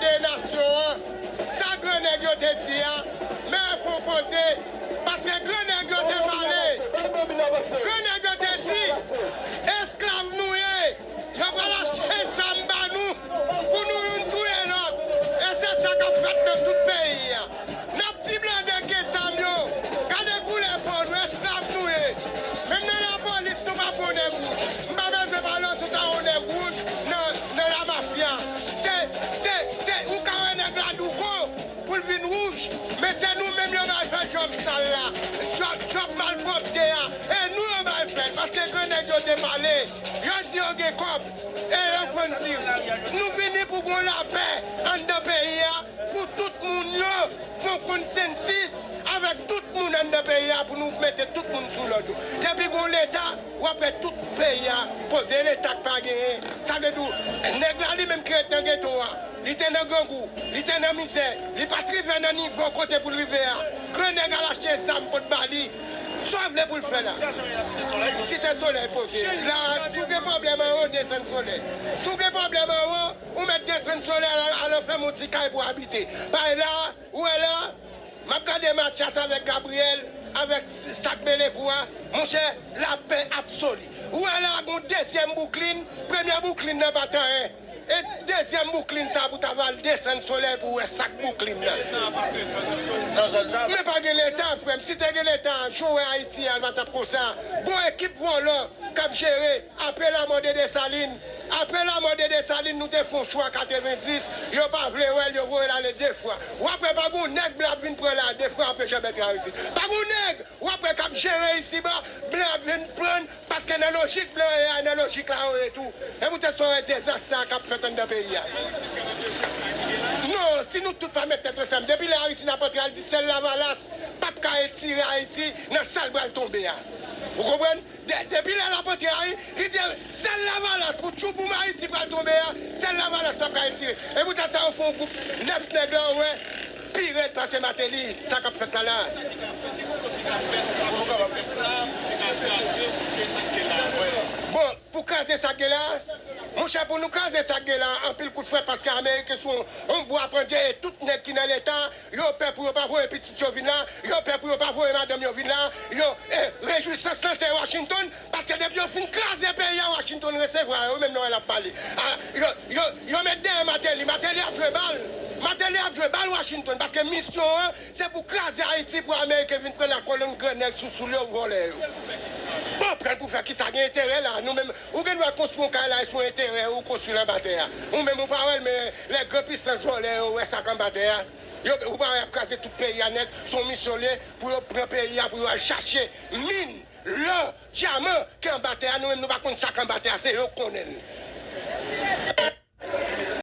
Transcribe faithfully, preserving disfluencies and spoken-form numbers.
de nasyon an, sa gran nèg yo te di a, men fò poze, paske gran nèg yo te pale. Gran nèg yo te di, esklav nou ye, yo pral achte zam ba nou, pou nou youn touye lòt. E se sa k ap fèt nan tout peyi a. N ap di blende gen zam yo, gade koulè po nou, esklav nou ye. Menm nan lapolis, nou pa pran nèg wouj. M pa bezwen pale w sou ta yon nèg wouj nan, nan lamafya. Se, se, se, ou ka wè nèg la douko pou l vin wouj, men se nou menm yo bay fè djòb sal la, djòb, djòb malpwòpte a. E nou yo bay fè l, paske gran nèg yo te pale, yo di yo gen kòb. E yo konn di, nou vini pou gon lapè anndan peyi a, pou tout moun yo fè yon konsensis avèk tout moun anndan peyi a pou nou mete tout moun sou lòd yo. Depi gon Leta, w ap wè tout peyi a poze. Leta k pa genyen, sa vle di w, nèg la li menm ki ret nan geto a, li te nan grangou, li te nan mizè, li pa t rive nan nivo kote pou l rive a. Gran nèg al achte zam pot ba li. Sa w vle pou l fè la? Site Solèy poze. La, si w gen pwoblèm anwo, desann Solèy. Si w gen pwoblèm anwo, ou mèt desann Solèy, al, al fè m yon ti kay pou w abite. Paske la, ou wè la, m ap gade Mathias avèk Gabriel, avèk s-, sa k mele kou a, monchè, lapè absoli. Ou wè la, gon dezyèm bouklin, premyè bouklin nan pa t anyen. E dezyèm bouklin sa pou ta va al desann Solèy pou w wè sa k bouklin nan. Men pa gen Leta, frè m. Si te gen Leta, jan w wè Ayiti a, l pa t ap konsa. Gon ekip vòlò k ap jere. Apre lanmò de Desalin, apre lanmò de Desalin, nou te fè yon chwa katrevenndis, yo pa vle wè l, yo voye l ale de fwa. W ap wè pa gon nèg blan ap vin pran la de fwa anpe janbèt travèse. Pa gon nèg w ap wè k ap jere isiba, blan ap vin pran l, paske nan lojik blan yo ye a, nan lojik la yo ye tou. E poutèt sa w wè dezas sa a k ap fèt anndan peyi a. Non, si nou tout pa met tèt ansanm, depi lè Aristide ap antre, al di sèl Lavalas p ap ka etire Ayiti nan sa l pral tonbe a. Ou konprann? De-, depi lè l ap antre a, li di sèl Lavalas pou tchouboum Ayiti pral tonbe a, sèl Lavalas p ap ka etire. E poutèt sa yo fè yon gwoup nèf nèg la, ou wè, pi rèd pase Martelly, sa k ap fèt la la. Pou nou kapab. Bon, pou kraze sa k gen la, monchè, pou nou kraze sa k gen la, anpil kout frèt, paske Ameriken sou yon bwa pandye, e tout nèg ki nan Leta, yo pè pou yo pa voye pitit yo vin la, yo pè pou yo pa voye madanm yo vin la, yo, e, rejwisans lan se Washington, paske depi yo fin kraze peyi a, Washington resevwa yo, menm nan wè l ap pale. A, yo, yo, yo met dèyè Martelly, Martelly ap jwe bal, Martelly ap jwe bal Washington, paske misyon an, se pou kraze Ayiti, pou Ameriken vin pran nan kolonn gran nèg sousou yo, vòlè yo. Bon, pran pou fè kisa? Gen enterè la. Nou menm, ou gen dwa konstwi yon kay la, e sou enterè ou konstwi l anba tè a. Ou menm ou pa wè l, men lè gran pisans vòlè yo wè sa k anba tè a. Yo, ou pa wè y ap kraze tout peyi a nèt, se yon misyon l ye, pou yo pran peyi a, pou yo al chache min, lò, dyaman ki anba tè a. Nou menm nou pa konn sa k anba tè a, se yo k konnen l.